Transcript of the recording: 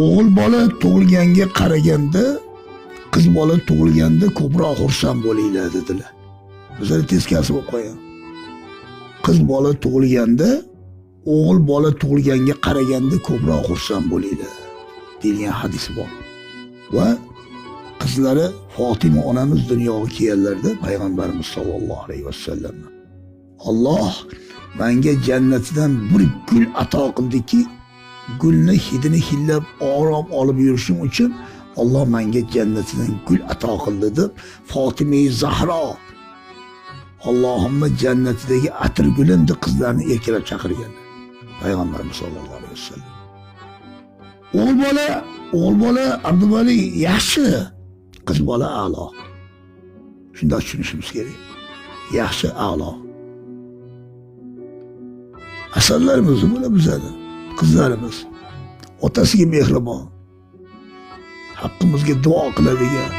O'g'il bola tug'ilganga qaraganda qiz bola tug'ilganda ko'proq xursand bo'linglar dedilar. Bizlar teskarisi bo'lib qolgan. Qiz bola tug'ilganda o'g'il bola tug'ilganga qaraganda ko'proq xursand bo'linglar degan hadis bor. Va qizlari Fatima onamiz dunyoga kelganlarida payg'ambarimiz sollallohu alayhi vasallam Alloh menga jannatidan bir gul ato qildiki, gulni hidini hidlab orom olib yurishim uchun Alloh menga jannatidan gul ato qildi deb Fatima Zahro Allohimni jannatidagi atir gulim deb qizlarni erkalab chaqirganlar. Payg'ambarimiz sollallohu alayhi vasallam. O'g'il bola Abduvali yaxshi, qiz bola a'lo. Shunday tushunishimiz kerak. Yaxshi, a'lo. Asallarimiz bular bizani, qizlarimiz. Otasiga mehribon. Haqqimizga duo qiladigan.